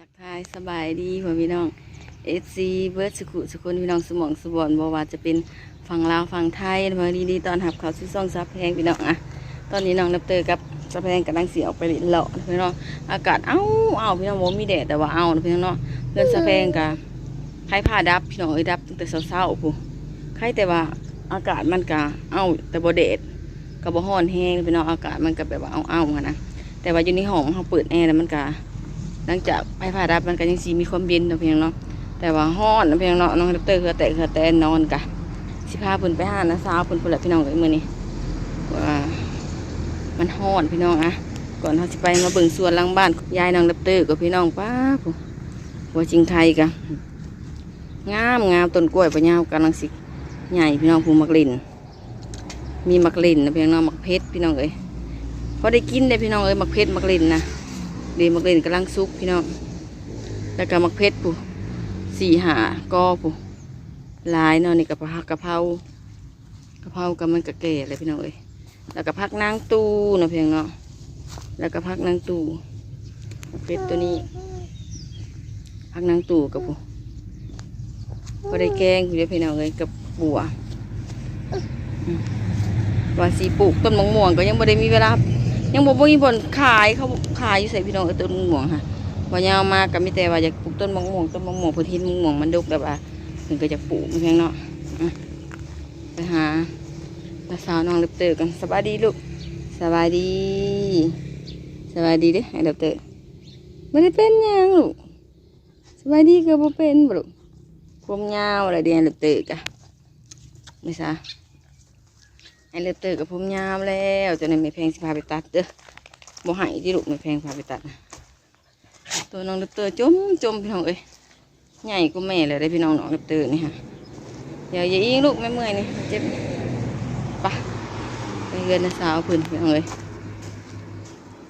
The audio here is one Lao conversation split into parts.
ທັກທາຍສະບາຍດີພໍ່ແມ່ພີ່ນ້ອງ ເອັຟຊີ ເບິດສຸຂຸສຸຄົນ ພີ່ນ້ອງສຸໝ່ອງສຸບ່ອນ ບໍ່ວ່າຈະເປັນຝັ່ງລາວຝັ່ງໄທ ເພິ່ນຍິນດີຕ້ອນຮັບເຂົ້າສູ່ຊ່ອງສາວແພງ ພີ່ນ້ອງ. ອະ ຕອນນີ້ນ້ອງແຣັບເຕີກັບສາວແພງກຳລັງຊິອອກໄປຫຼິ້ນເລາະ ພີ່ນ້ອງ. ອາກາດອ້າວໆ ພີ່ນ້ອງ ບໍ່ມີແດດ ແຕ່ວ່າອ້າວ ພີ່ນ້ອງເນາະ. ເຮືອນສາວແພງກະໄຟຟ້າດັບ ພີ່ນ້ອງເອີຍ ດັບຕັ້ງແຕ່ເຊົ້າໆ ພຸ້ນ. ໄຄແຕ່ວ່າອາກາດມັນກະອ້າວ ແຕ່ບໍ່ແດດ ກະບໍ່ຮ້ອນແຮງ ພີ່ນ້ອງ. ອາກາດມັນກະແບບວ່າອ້າວໆ ຫັ້ນນະ. ແຕ່ວ່າຢູ່ໃນຫ້ອງເຮົາເປີດແອແລ້ວ ມັນກະ ຫຼັງຈາກໄຟຟ້າດັບມັນກະຍັງຊິມີຄວາມເຢັນເນາະ ພີ່ນ້ອງເນາະ. ແຕ່ວ່າຮ້ອນເນາະ ພີ່ນ້ອງເນາະ. ນ້ອງແຣັບເຕີເຫື່ອແຕກເຫື່ອແຕນນອນກະ ຊິພາເພິ່ນໄປຫານ້າສາວເພິ່ນພຸ້ນແຫຼະ ພີ່ນ້ອງເອີຍ ມື້ນີ້. ວ່າມັນຮ້ອນ ພີ່ນ້ອງ. ອະ ກ່ອນເຮົາຊິໄປ ມາເບິ່ງສວນຫຼັງບ້ານຍາຍນ້ອງແຣັບເຕີກ່ອນ ພີ່ນ້ອງ. ປ້າ ຜູ້ ຫົວຈິງໄຄກະງາມໆ ຕົ້ນກ້ວຍປະຍາວກຳລັງຊິໃຫຍ່ ພີ່ນ້ອງ. ຜູ້ ໝາກເລັ່ນ ມີໝາກເລັ່ນນະ ພີ່ນ້ອງເນາະ. ໝາກເຜັດ ພີ່ນ້ອງເອີຍ ພໍໄດ້ກິນເດ້ ພີ່ນ້ອງເອີຍ. ໝາກເຜັດ ໝາກເລັ່ນນະ ເດ້ ໝາກເລັ່ນກຳລັງສຸກ ພີ່ນ້ອງ. ແລ້ວກະໝາກເຜັດ ຜູ້ ສີ່ຫ້າກໍ ຜູ້ ຫຼາຍເນາະ. ນີ້ກະຜັກກະເພົາ ກະເພົາກະມັນກະແກ່ແລ້ວ ພີ່ນ້ອງເອີຍ. ແລ້ວກະຜັກນາງຕູ່ເນາະ ພີ່ນ້ອງເນາະ. ແລ້ວກະຜັກນາງຕູ່ ເປັດໂຕນີ້ ຜັກນາງຕູ່ກັບ ພໍໄດ້ແກງຢູ່ເດ້ ພີ່ນ້ອງເອີຍ ກັບບົວ. ອືມ ວ່າຊິປູກຕົ້ນມະມ່ວງກໍຍັງບໍ່ໄດ້ມີເວລາ ຍັງບໍ່ ບໍ່ມີບ່ອນຂາຍ ເຂົາຂາຍຢູ່ໃສ ພີ່ນ້ອງເອີຍ ຕົ້ນມະມ່ວງຫັ້ນ. ບໍ່ຍາວມາກໍມີແຕ່ວ່າຢາກປູກຕົ້ນມະມ່ວງ ຕົ້ນມະມ່ວງ ເພິ່ນເຫັນມະມ່ວງມັນດົກ ແລ້ວວ່າເພິ່ນກໍຢາກປູກ ແມ່ນຫຍັງເນາະ. ອືມ ໄປຫານ້າສາວນ້ອງແຣັບເຕີກັນ. ສະບາຍດີລູກ ສະບາຍດີ ສະບາຍດີເດີ້ ອ້າຍແຣັບເຕີ. ບໍ່ໄດ້ເປັນຫຍັງລູກ ສະບາຍດີກໍບໍ່ເປັນບໍ່ລູກ. ຜົມຍາວແລ້ວເດ້ ອ້າຍແຣັບເຕີກະ ແມ່ນຊະ ອ້າຍແຣັບເຕີກໍຜົມຍາວແລ້ວ. ຈັ່ງໃດແມ່ແພງຊິພາໄປຕັດເດີ້ ບໍ່ໃຫ້ຕິລູກ ແມ່ແພງພາໄປຕັດ. ໂຕນ້ອງແຣັບເຕີຈົມໆ ພີ່ນ້ອງເອີຍ ໃຫຍ່ກວ່າແມ່ແລ້ວເດ້ ພີ່ນ້ອງ. ນ້ອງແຣັບເຕີນີ້ຫະ ຢ່າ ຢ່າອີງລູກ ແມ່ເມື່ອຍນີ້ ເຈັບ. ໄປ ໄປເຮືອນນ້າສາວເພິ່ນ ພີ່ນ້ອງເອີຍ.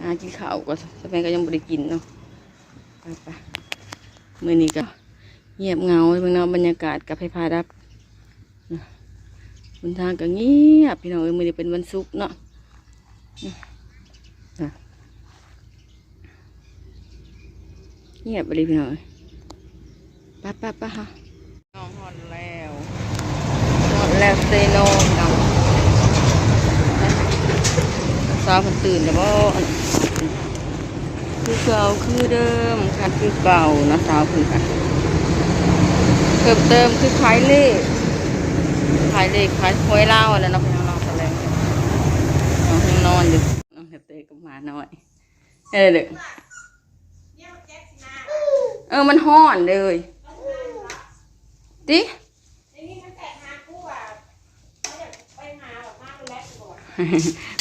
ຫາກິນເຂົ້າກ່ອນ ສາວແພງກໍຍັງບໍ່ໄດ້ກິນເນາະ. ໄປໆ ມື້ນີ້ກໍງຽບເຫງົາເນາະ ບັນຍາກາດກັບໄຟຟ້າດັບ. ຫົນທາງກໍງຽບ ພີ່ນ້ອງເອີຍ ມື້ນີ້ເປັນວັນສຸກເນາະ. ງຽບອີ່ຫຼີ ພີ່ນ້ອງເອີຍ. ໄປໆໆ ເຮົາ ນ້ອງຮອດແລ້ວ ຮອດແລ້ວ ເຊໂນ ພີ່ນ້ອງ. ສາວເພິ່ນຕື່ນແລ້ວບໍ່? ຄືເກົ່າຄືເດີມ ຄັນຄືເກົ່ານະ ສາວເພິ່ນກະເພີ່ມເຕີມຄືຂາຍເລກ ຂາຍເລກຂາຍຫວຍລາວຫັ້ນແຫຼະເນາະ ພີ່ນ້ອງເນາະ. ຕອນແລງນ້ອງຍັງນອນຢູ່ ນ້ອງແຮບເຕ້ກັບໝານ້ອຍ. ເອີ ເດີ ເອີ ມັນຮ້ອນເດີ ຕິ.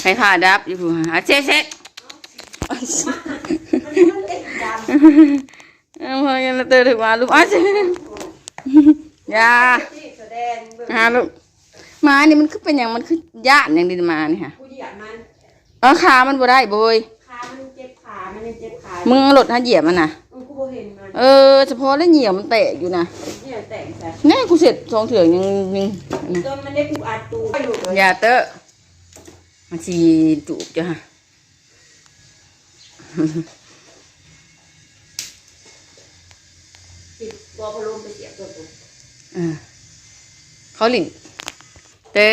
ໄຟຟ້າດັບຢູ່ພຸ້ນ ອາເຊເຊ ເອີ ພໍກັນລະເຕີຖືກວ່າລູກ ອາເຊ ຢ່າ ຫາລູກ. ໝານີ້ມັນຄືເປັນຫຍັງ ມັນຄືຢ້ານຫຍັງດິ ໝານີ້ຫະ. ເອີ ຂາມັນບໍ່ໄດ້ເວີຍ ຂາມັນເຈັບ ຂາມັນຍັງເຈັບຂາ. ມຶງເອົາລົດຫາຢຽບມັນນະ. ເອີ ກູບໍ່ເຫັນມັນ ເອີ ສະເພາະແລ້ວໜຽວມັນແຕກຢູ່ນະ ໜຽວແຕກໃສ ແນ່ ກູເຊັດສອງເທື່ອຍັງ ຍັງ ຈົນມັນໄດ້ຜູກອັດຕູ. ຢ່າເຕີ ມັນຊິຈູບເຈົ້າຫະ. ເອີ ເຂົາຫຼິ້ນ ເຕີ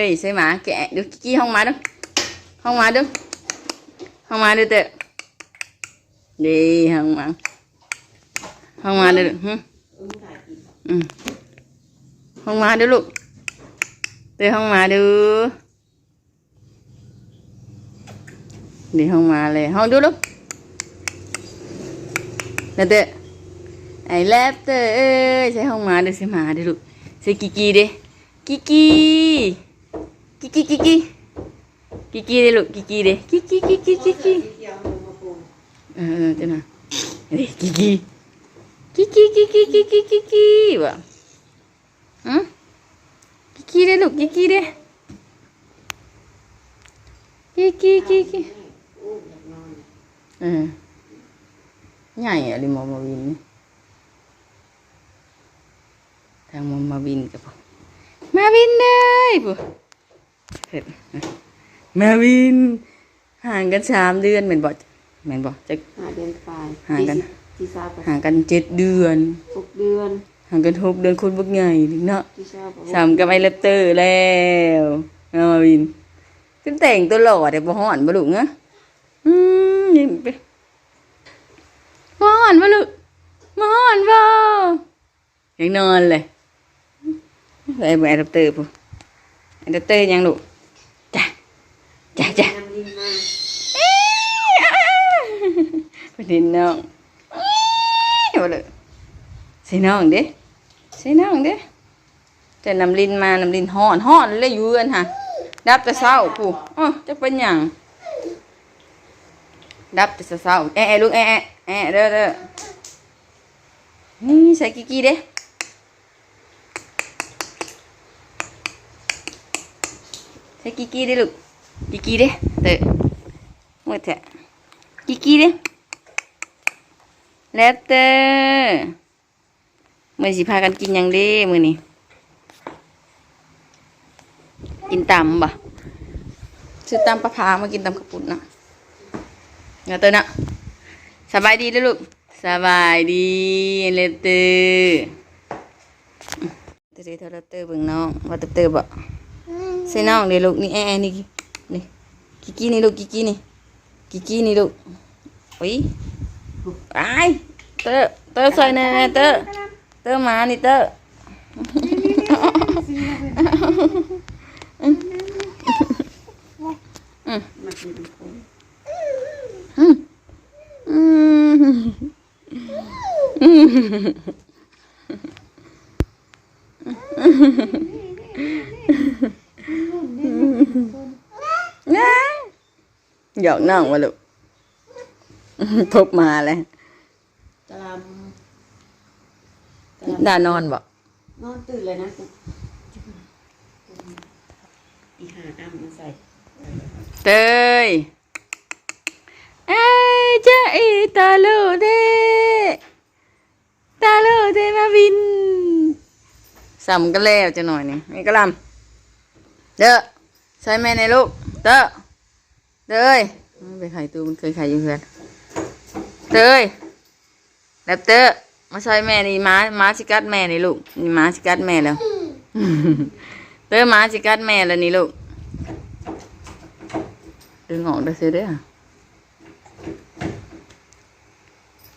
ຍ ໃສ່ໝາ ແກະດູ ກີ້ ຮ້ອງໝາດູ ຮ້ອງໝາດູ ຮ້ອງໝາດູເຕີຍ. ເດ້ ຮ້ອງໝາ ຮ້ອງໝາດູ ຫຶ ອືມ ຮ້ອງໝາດູລູກ ເຕີຍ ຮ້ອງໝາດູ. ນີ້ຮ້ອງໝາແລ້ວ ຮ້ອງດູລູກ ແລັບເຕີ ອ້າຍແລັບເຕີເອີຍ. ໃສ່ຮ້ອງໝາດູ ໃສ່ໝາດູລູກ ໃສ່ກີ້ກີ້ເດ້ ກີ້ກີ້ ກີ້ກີ້ ກີ້ກີ້ ກີ້ກີ້ເດ້ລູກ ກີ້ກີ້ເດ້ ກີ້ກີ້ ກີ້ກີ້ ກີ້ກີ້. ເອີ ເອີ ເຈົ້ານະ ເດ້ ກີ້ກີ້ ກີ້ກີ້ ກີ້ກີ້ ກີ້ກີ້ ກີ້ກີ້ ຫວາ. ຫຶ ກີ້ກີ້ເດ້ລູກ ກີ້ກີ້ເດ້ ກີ້ກີ້ ກີ້ກີ້. ເອີ ໃຫຍ່ອະລິ ໝໍມາວິນນີ້ ທາງໝໍມາວິນກັບ ມາວິນເດີຍ ຜູ້ ມາວິນ ຫ່າງກັນສາມເດືອນແມ່ນບໍ່ ແມ່ນບໍ່ ຈັກ ຫ້າເດືອນປາຍ ຫ່າງກັນ ປີສິບ ທີ່ຊາວ ຫ່າງກັນເຈັດເດືອນ ຫົກເດືອນ ຫ່າງກັນຫົກເດືອນ ຄົນບັກໃຫຍ່ເນາະ ທີ່ຊາວ ສ່ຳກັບໄອ້ແຣັບເຕີແລ້ວ ເນາະ ມາວິນ. ຄືແຕ່ງຕົວຫຼໍ່ແທ້ ບໍ່ຮ້ອນບໍ່ລູກ? ຮະ ອືມ ຍິ້ມໄປ. ບໍ່ຮ້ອນບໍ່ລູກ? ບໍ່ຮ້ອນບໍ່? ຢາກນອນເລີຍ. ໄປເບິ່ງແອັດດັບເຕີພຸ້ນ. ແອັດດັບເຕີຫຍັງລູກ? ຈ້າ ຈ້າ ຈ້າ ນ້ຳລິນມາ ເອີ ເພິ່ນເຫັນນ້ອງ ເອີ ບໍ່ເລີຍ. ໃສ່ນ້ອງເດ້ ໃສ່ນ້ອງເດ້. ແຕ່ນ້ຳລິນມາ ນ້ຳລິນຮ້ອນ ຮ້ອນເລີຍຢູ່ເຮືອນຫັ້ນ ດັບແຕ່ເຊົ້າພຸ້ນ. ເອີ ຈັກເປັນຫຍັງ ດັບແຕ່ເຊົ້າ. ແອະ ແອະລູກ ແອະ ແອະ ແອະເດີ ເດີ. ນີ້ໃສ່ກີກີເດ້ ໃສ່ກີກີເດ້ລູກ ກີກີເດ້ ເຕີ ມືດແທ້ ກີກີເດ້ ແຣັບເຕີ. ມື້ນີ້ຊິພາກັນກິນຫຍັງເດ້ມື້ນີ້? ກິນຕຳບໍ່? ຊື້ຕຳປາພາມາກິນຕຳເຂົ້າປຸ້ນເນາະ ເນາະເຕີເນາະ. ສະບາຍດີເດີລູກ ສະບາຍດີ ແຣັບເຕີ. ເຕີເຕີ ເຕີເບິ່ງນ້ອງ ວ່າເຕີເຕີບໍ່ ໃສ່ນ້ອງເດ້ລູກ. ນີ້ ແອ ແອ ນີ້ ນີ້ ກີກີນີ້ລູກ ກີກີນີ້ ກີກີນີ້ລູກ. ໂອ້ຍ ອ້າຍ ເຕີ ເຕີຊ່ອຍແດ່ ເຕີ ເຕີມານີ້ ເຕີ ອືມ ອືມ ອືມ ອືມ. ຫຍອກນ້ອງບໍ່ລູກ? ພົບມາແລ້ວ ກະລຳ ດານອນບໍ່? ນອນຕື່ນເລີຍນະ ອີ່ຫ່າ ອ້ຳມາໃສ່ ເຕີຍ ເອີຍ ຈະເອ ຕາໂຫຼເດ ຕາໂຫຼເດ ມາວິນ. ສ່ຳກັນແລ້ວຈັກໜ້ອຍນີ້ ມີກະລຳ ເດີ ຊ່ອຍແມ່ແດ່ລູກ ເດີ ເດີເອີຍ. ໄປໄຂຕູ້ ມັນເຄີຍໄຂຢູ່ເຮືອນ ເດີເອີຍ. ແຣັບເຕີ ມາຊ່ອຍແມ່ນີ້ ໝາ ໝາຊິກັດແມ່ນີ້ລູກ ນີ້ໝາຊິກັດແມ່ແລ້ວ ເຕີ ໝາຊິກັດແມ່ແລ້ວນີ້ລູກ. ດຶງອອກເດີ ເດີ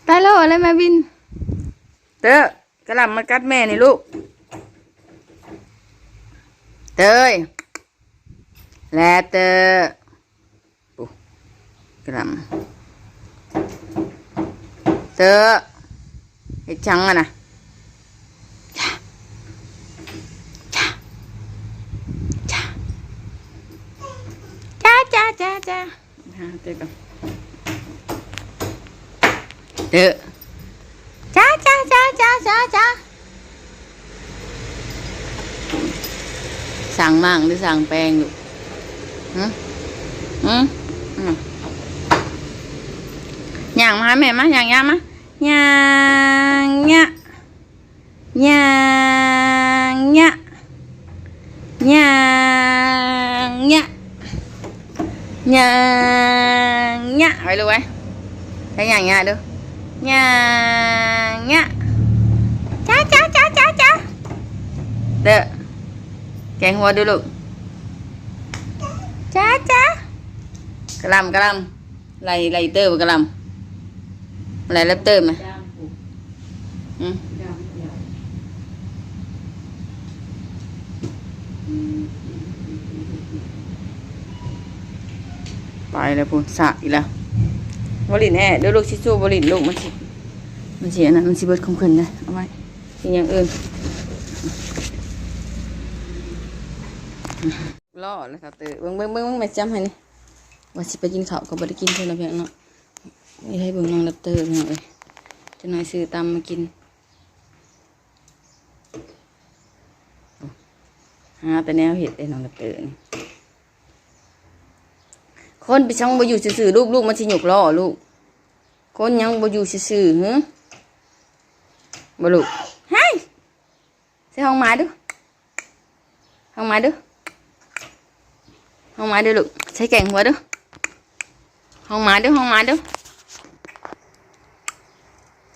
ຕາໂຫຼແລ້ວ ມາວິນ ເຕີ ກະລຳມາກັດແມ່ນີ້ລູກ ເຕີຍ ແຣັບເຕີ. ປູ ກະລຳ ເຕີ ເຮັດຫຍັງຫັ້ນນະ? ຈ້າ ຈ້າ ເຕີກ່ອນ ເຕີ ຈ້າ ຈ້າ ຈ້າ ຈ້າ ຈ້າ ສ້າງມ້າງຫຼືສ້າງແປງລູກ? ຫຶ? ຫຶ? ຫຶ? ຍ່າງມາຫາແມ່ມາ ຍ່າງ ຍ່າງມາ ຍ່າງ ຍ່າງ ຍ່າງ ຍ່າງ ຍ່າງ ຍ່າງ ຍ່າງ ຍ່າງ ໄປລູກໄປ ໃຫ້ຍ່າງ ຍ່າງ ດູ ຍ່າງ ຍ່າງ ຈ້າ ຈ້າ ຈ້າ ຈ້າ ຈ້າ ເດີ ແກງຫົວດູລູກ ຈ້າ ຈ້າ ກະລຳ ກະລຳ ໄລ່ ໄລ່ເຕີບໍ່ກະລຳ ໄລ່ແຣັບເຕີມາ ອືມ ໄປແລ້ວພຸ້ນ ສະອີກແລ້ວ ບໍ່ຫຼິ້ນແອເດີລູກ ຊິສູ້ບໍ່ຫຼິ້ນລູກ ມັນຊິ ມັນຊິອັນນັ້ນ ມັນຊິເບິດຂອງເພິ່ນເດີ ເອົາໄວ້ກິນຢ່າງອື່ນ ລໍແລ້ວ ເຕີ ເບິ່ງ ເບິ່ງ ເບິ່ງ ແມ່ຈຳໃຫ້ນີ້ ວ່າຊິໄປກິນເຂົ້າກໍບໍ່ໄດ້ກິນເທື່ອລະພຽງເນາະ ນີ້ໃຫ້ເບິ່ງນ້ອງແຣັບເຕີພີ່ນ້ອງເອີຍ ຈັກໜ້ອຍຊື້ຕຳມາກິນ ຫາແຕ່ແນວເຮັດເດ້ນ້ອງແຣັບເຕີນີ້ ຄົນໄປຊ່ອງບໍ່ຢູ່ຊື່ໆ ລູກ ລູກມັນຊິຍົກລໍ້ລູກ ຄົນຍັງບໍ່ຢູ່ຊື່ໆ ຫື ບໍ່ລູກ ໃຫ້ ໃສ່ຫ້ອງໝາດູ ຫ້ອງໝາດູ ຫ້ອງໝາດູລູກ ໃສ່ແກງຫົວດູ ຫ້ອງໝາດູ ຫ້ອງໝາດູ ໃສ່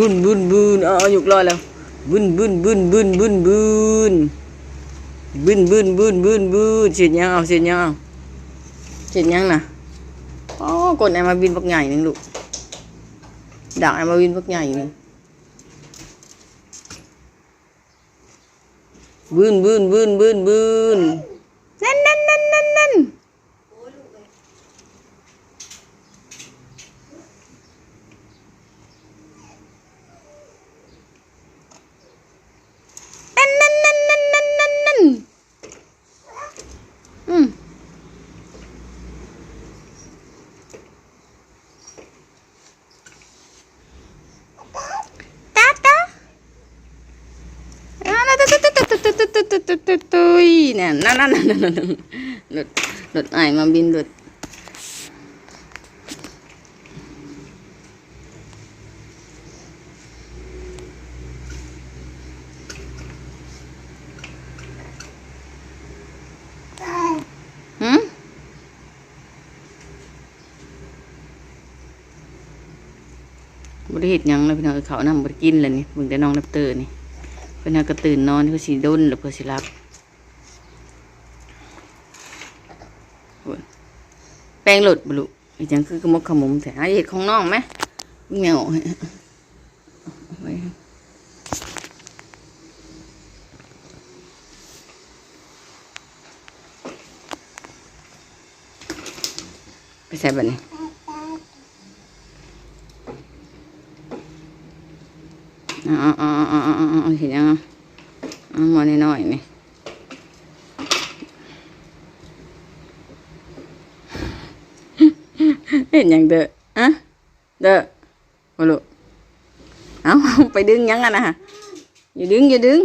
ວືນ ວືນ ວືນ ເອົາ ເອົາ ຍົກລ້ອຍແລ້ວ ວືນ ວືນ ວືນ ວືນ ວືນ ວືນ ວືນ ວືນ ວືນ ວືນ ເຮັດຫຍັງ ເອົາ ເຮັດຫຍັງ ເອົາ ເຮັດຫຍັງນະ? ອໍ ກົ້ນອ້າຍມາວິນບັກໃຫຍ່ໜຶ່ງລູກ ດາກອ້າຍມາວິນບັກໃຫຍ່ໜຶ່ງ ວືນ ວືນ ວືນ ວືນ ວືນ ແໜ້ນ ແໜ້ນ ແໜ້ນ ແໜ້ນ ແໜ້ນ. ແໜ້ນ ແໜ້ນ ແໜ້ນ ແໜ້ນ ແໜ້ນ ແໜ້ນ ອືມ ຕາ ຕາ ຕຸ້ຍ ນັ້ນ ນັ້ນ ນັ້ນ ນັ້ນ ລົດ ລົດອ້າຍມາບິນລົດ. ຫື? ບໍ່ໄດ້ເຮັດຫຍັງແລ້ວພີ່ນ້ອງເອີຍ ເຂົ້ານ້ຳບໍ່ໄດ້ກິນແລ້ວນີ້ ເບິ່ງແຕ່ນ້ອງແຣັບເຕີນີ້ ເພິ່ນຫາກະຕື່ນນອນ ຄືຊິດົນແລ້ວເພື່ອຊິຫຼັບ. ໂອ້ຍ ແປງລົດບໍ່ລູກ? ເຮັດຫຍັງຄືຂະໝົກຂະໝຸມແທ້? ຫາເຮັດຂອງນ້ອງແມະ ແມວ. ໄປໃສບັດນີ້? ເອົາ ເອົາ ເອົາ ເຮັດຫຍັງ? ເອົາ ໝໍ້ນ້ອຍໆນີ້ ເຮັດຫຍັງເດີ? ອະ ເດີ ໂອລູກ ເອົາ ໄປດຶງຫຍັງຫັ້ນນະ? ຢ່າດຶງ ຢ່າດຶງ.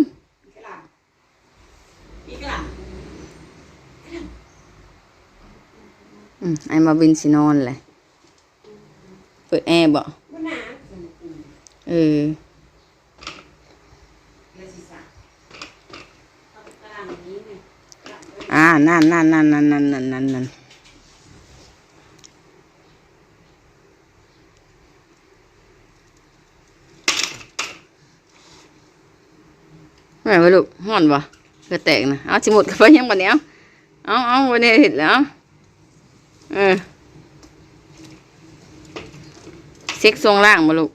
ອືມ ອ້າຍມາວິນຊິນອນແຫຼະ ເປີດແອບໍ່? ເອີ. ອ່າ ນັ້ນໆ ນັ້ນໆ ນັ້ນໆ ນັ້ນໆ. ແມ່ນບໍ່ລູກ? ຮ້ອນບໍ່? ເຫື່ອແຕກນະ. ເອົາ ຊິໝົດກັນໄປຍັງບັດນີ້? ເອົາ ເອົາ ເອົາ ບໍ່ໄດ້ເຮັດແລ້ວ. ເອີ ເຊັກຊ່ວງລ່າງບໍ່ລູກ?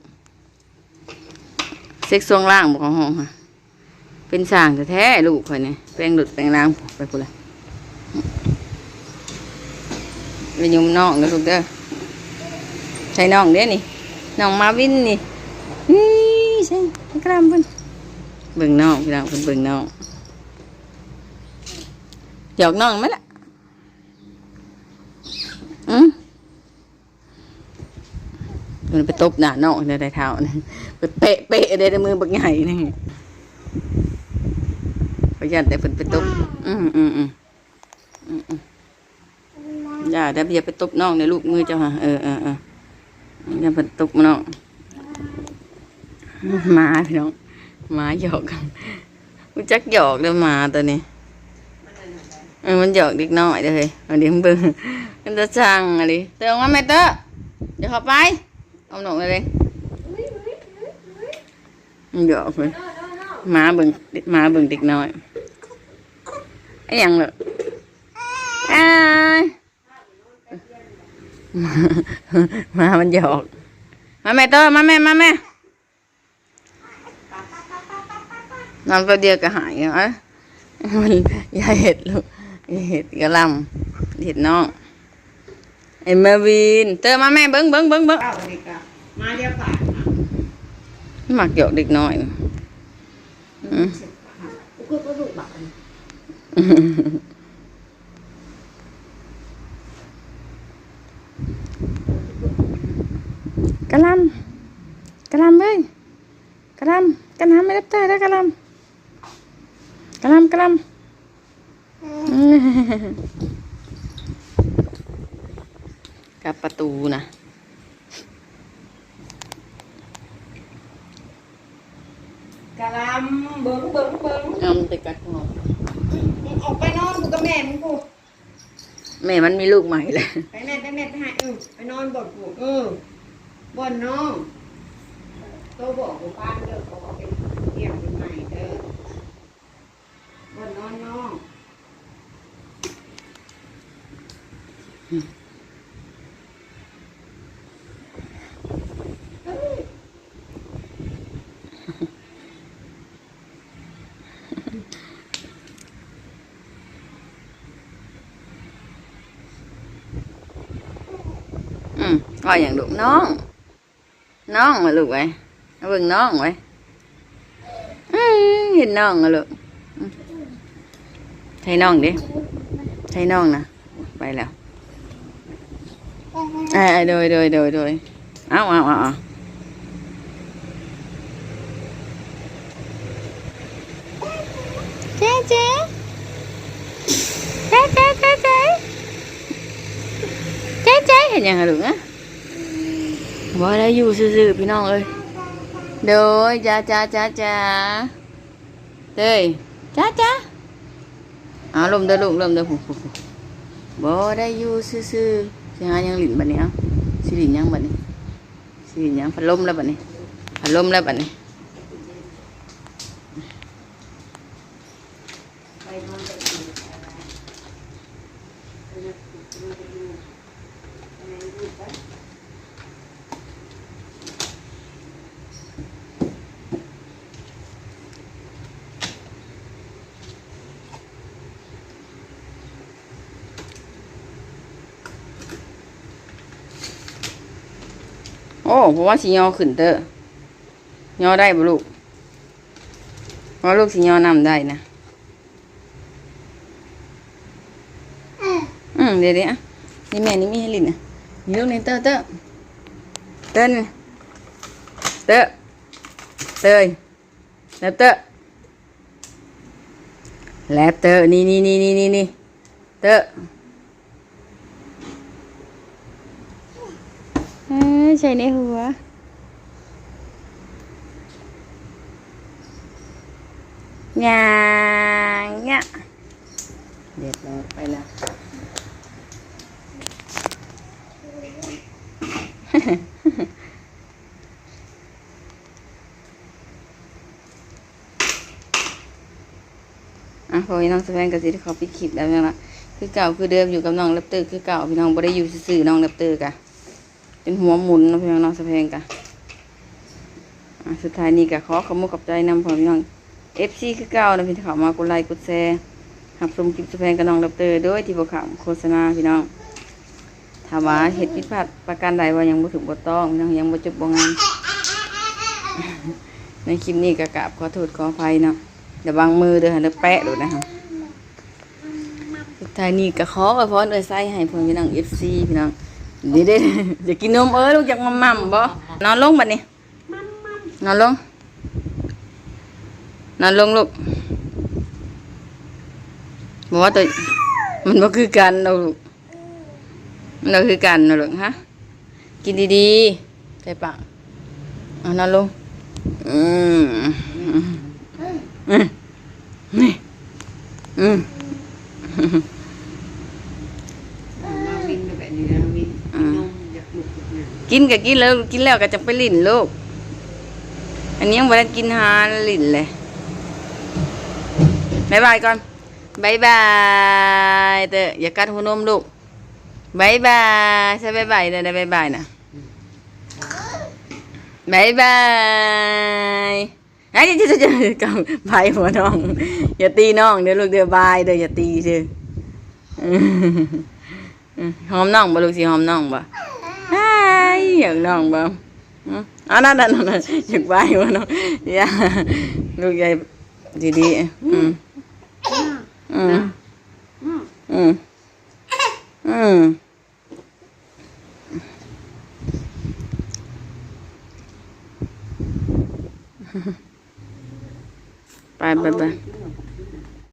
ເຊັກຊ່ວງລ່າງບໍ່ ເຂົ້າຫ້ອງຫັ້ນ? ເປັນຊ່າງແທ້ໆ ລູກຂ້ອຍນີ້ ແປງລົດແປງລາງໄປພຸ້ນລະ. ໄປຍົມນ້ອງເດີລູກເດີ. ໃສ່ນ້ອງເດ້ນີ້ ນ້ອງມາວິນນີ້ ນີ້ໃສ່ກະລຳເພິ່ນ. ເບິ່ງນ້ອງພີ່ນ້ອງ ເພິ່ນເບິ່ງນ້ອງ ຫຍອກນ້ອງແມ່ນລະ. ອືມ ເພິ່ນໄປຕົບໜ້ານ້ອງແນວໃດເຖົ້າ ເພິ່ນເປະໆ ເດ້ ໃນມືບັກໃຫຍ່ນີ້ ຂ້ອຍຢ້ານແຕ່ເພິ່ນໄປຕົບ. ອືມໆໆ ອືມໆ ຢ່າເດີ ຢ່າໄປຕົບນ້ອງເດີລູກ ມືເຈົ້າຫາ. ເອີໆໆ ຢ່າໄປຕົບນ້ອງ. ໝາພີ່ນ້ອງ ໝາຫຍອກກັນ. ຮູ້ຈັກຫຍອກເດີໝາໂຕນີ້. ເອີ ມັນຫຍອກເດັກນ້ອຍເດີເຮີ້ຍ. ເອົາດິ ເບິ່ງ ມັນຕາຊັງອີ່ຫຼີ. ເຕີອອກມາແມ່ເຕີ ຢ່າເຂົ້າໄປ ເອົາໜອກເລີຍ. ມັນຫຍອກເພິ່ນ ໝາເບິ່ງ ໝາເບິ່ງເດັກນ້ອຍ. ອີຫຍັງເລີ? ອ້າຍ ໝາມັນຫຍອກ. ມາແມ່ເຕີ ມາແມ່ ມາແມ່. ນອນແປັບດຽວກໍຫາຍ. ເອີ ມັນ ຢ່າເຮັດລູກ ຢ່າເຮັດ ກະລຳ ເຮັດນ້ອງ. ໄອ້ມາວິນ ເຕີມາແມ່ ເບິ່ງ ເບິ່ງ ເບິ່ງ ເບິ່ງ. ເອົາອັນນີ້ກໍມາດຽວປາກ ມັກຫຍອກເດັກນ້ອຍ. ອືມ ກະລຳ ກະລຳເອີຍ. ກະລຳ ກະນຳ ແມ່ແຣັບເຕີເດີ ກະລຳ ກະລຳ ກະລຳ. ກັບປະຕູນະ ກະລຳ ເບິ່ງ ເບິ່ງ ເບິ່ງ ງາມແຕ່ກັດງອກ ອອກໄປນອນຢູ່ກັບແມ່ມຶງພຸ້ນ ແມ່ມັນມີລູກໃໝ່ແລ້ວ ໄປແມ່ ໄປແມ່ ໄປຫາ ເອີ ໄປນອນບ່ອນພຸ້ນ ເອີ ບ່ອນນ້ອງ ໂຕບອກບໍ່ຟັງເດີ ເຂົາເວົ້າເປັນ ເປັນໃໝ່ເດີ. ບ່ອນນອນນ້ອງ ອືມ ເວົ້າຫຍັງລູກ ນ້ອງ? ນ້ອງວະລູກເອີຍ ມາເບິ່ງນ້ອງເວີຍ ອື ເຫັນນ້ອງວະລູກ ອື ໃສ່ນ້ອງເດ້ ໃສ່ນ້ອງນະ ໄປແລ້ວ ເອີ ໂດຍ ໂດຍ ໂດຍ ໂດຍ ເອົາ ເອົາ ເອົາ ເອົາ ເຈ ເຈ ເຈ ເຈ ເຈ ເຈ ເຈ ເຈ ເຮັດຫຍັງຫະລູກ ຮະ? ບໍ່ໄດ້ຢູ່ຊື່ໆ ພີ່ນ້ອງເອີຍ ໂດຍ ຈ້າ ຈ້າ ຈ້າ ຈ້າ ເຕີຍ ຈ້າ ຈ້າ ເອົາ ລົມເດີລູກ ລົມເດີ ຜູ້ ຜູ້ ຜູ້ ບໍ່ໄດ້ຢູ່ຊື່ໆ ຊິຫາຫຍັງຫຼິ້ນບັດນີ້ ເອົາ ຊິຫຼິ້ນຫຍັງບັດນີ້ ຊິຫຼິ້ນຫຍັງ ພັດລົມແລ້ວບັດນີ້ ພັດລົມແລ້ວບັດນີ້. ໂອ້ ບໍ່ວ່າຊິຍໍຂຶ້ນເຕີ ຍໍໄດ້ບໍ່ລູກ? ວ່າລູກຊິຍໍນຳໄດ້ນະ ອືມ ເດ ເດ ອະ ນີ້ແມ່ ນີ້ມີໃຫ້ຫຼິ້ນນະ ນີ້ລູກນີ້ ເຕີ ເຕີ ເຕີ ນີ້ ເຕີ ເຕີ ແຣັບເຕີ ແຣັບເຕີ ນີ້ ນີ້ ນີ້ ນີ້ ນີ້ ເຕີ ເອີ ໃສ່ໃນຫົວ ຍ່າງ ຍ່າງ ຮຽບຮ້ອຍ ໄປແລ້ວ. ອ່ະ ພໍ່ແມ່ນ້ອງສະແພງກໍຊິໄດ້ຂໍປິດຄລິບແລ້ວເນາະ ຄືເກົ່າຄືເດີມ ຢູ່ກັບນ້ອງແຣັບເຕີຄືເກົ່າ ພີ່ນ້ອງ ບໍ່ໄດ້ຢູ່ຊື່ໆ ນ້ອງແຣັບເຕີກະ ເປັນຫົວໝຸນເນາະ ພີ່ນ້ອງເນາະ ສະແພງກະ ອ່າ ສຸດທ້າຍນີ້ກໍຂໍຂອບມຸກຂອບໃຈນຳພໍ່ແມ່ພີ່ນ້ອງ ເອັຟຊີ ຄືເກົ່ານະ ທີ່ເຂົ້າມາກົດໄລກົດແຊ ຮັບຊົມຄລິບສະແພງກັບນ້ອງແຣັບເຕີ ໂດຍທີ່ບໍ່ຂ້າມໂຄສະນາ ພີ່ນ້ອງ. ຖ້າວ່າເຮັດຜິດພາດປະການໃດ ເວົ້າຫຍັງບໍ່ຖືກບໍ່ຕ້ອງ ພີ່ນ້ອງ ຫຍັງບໍ່ຈົບບໍ່ງາມ ໃນຄລິບນີ້ກໍກາບຂໍໂທດຂໍອະໄພເນາະ ລະວັງມືເດີ ເດີແປະໂດດນະ. ສຸດທ້າຍນີ້ກໍຂໍອວຍພອນອວຍໄຊໃຫ້ພໍ່ແມ່ພີ່ນ້ອງ ເອັຟຊີ ພີ່ນ້ອງ ເດ້ໆ ຢາກກິນນົມ ເອີ ລູກຢາກໝ່ຳໆບໍ່? ນອນລົງບັດນີ້ ນອນລົງ ນອນລົງລູກ ບໍ່ວ່າໂຕ ມັນບໍ່ຄືກັນດອກລູກ ມັນບໍ່ຄືກັນດອກລູກ ຮະ. ກິນດີໆ ໃສ່ປາກ ເອົາ ນອນລົງ ອືມ ອືມ ນີ້ ອືມ ມາວິນແບບນີ້ນະ ວິນ ອືມ ກິນກໍກິນແລ້ວ ກິນແລ້ວກໍຈັ່ງໄປຫຼິ້ນລູກ ອັນນີ້ຍັງບໍ່ທັນກິນ ຫາຫຼິ້ນເລີຍ. ບາຍບາຍກ່ອນ ບາຍບາຍເຕີ ຢ່າກັດຫົວນົມລູກ. ບາຍບາຍ ໃສ່ບາຍບາຍແດ່ ບາຍບາຍນະ ບາຍບາຍ. ໄອ້ ເຈົ້າ ເຈົ້າ ເຈົ້າ ບາຍຫົວນ້ອງ ຢ່າຕີນ້ອງເດີລູກເດີ ບາຍເດີ ຢ່າຕີເດີ. ຫອມນ້ອງບໍ່ລູກ ຊິຫອມນ້ອງບໍ່? ອ້າຍ ຢາກນ້ອງບໍ່? ອືມ ອັນນັ້ນ ນັ້ນ ນັ້ນ ຢາກບາຍຫົວນ້ອງ ຢ່າ ລູກ ຢ່າ ດີໆ ອືມ ອືມ ອືມ ອືມ. ໄປ ໄປ ໄປ.